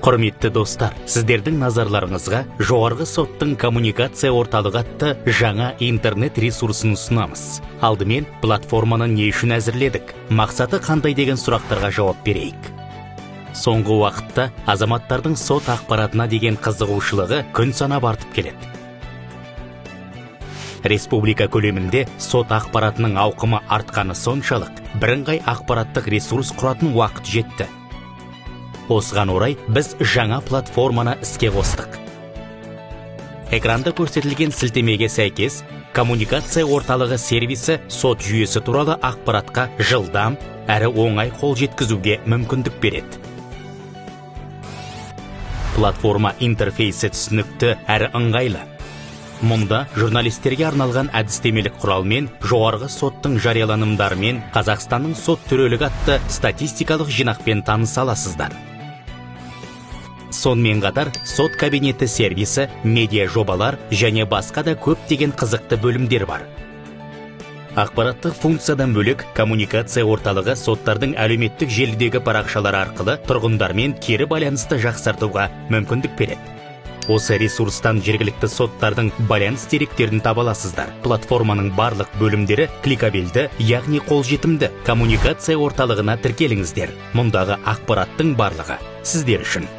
Құрметті достар, сіздердің назарларыңызға Жоғарғы соттың коммуникация орталығы атты жаңа интернет ресурсын ұсынамыз. Алдымен платформаны не үшін әзірледік, мақсаты қандай деген сұрақтарға жауап берейік. Соңғы уақытта азаматтардың сот ақпаратына деген қызығушылығы күн санап артып келеді. Республика көлемінде сот ақпаратының ауқымы артқаны соншалық, бірыңғай ақпараттық ресурс құратын уақыт жетті. Осыған орай біз жаңа платформаны іске қостық. Экранда көрсетілген сілтемеге сәйкес, коммуникация орталығы сервисі сот жүйесі туралы ақпаратқа жылдам әрі оңай қол жеткізуге мүмкіндік береді. Платформа интерфейсі түсінікті әрі ыңғайлы. Мұнда журналистерге арналған әдістемелік құралмен, Жоғарғы соттың жарияланымдарымен, Қазақстанның сот төрелігі атты статистикалық жинақпен таныса аласыздар. Сонымен қатар сот кабинеті сервисі, медиа жобалар және басқа да көптеген қызықты бөлімдер бар. Ақпараттық функциядан бөлек, коммуникация орталығы соттардың әлеуметтік желідегі парақшалары арқылы тұрғындармен кері байланысты жақсартуға мүмкіндік береді. Осы ресурстан жергілікті соттардың байланыс деректерін таба аласыздар. Платформаның барлық бөлімдері кликабельді, яғни қолжетімді. Коммуникация орталығына тіркеліңіздер. Мұндағы ақпараттың барлығы сіздер үшін.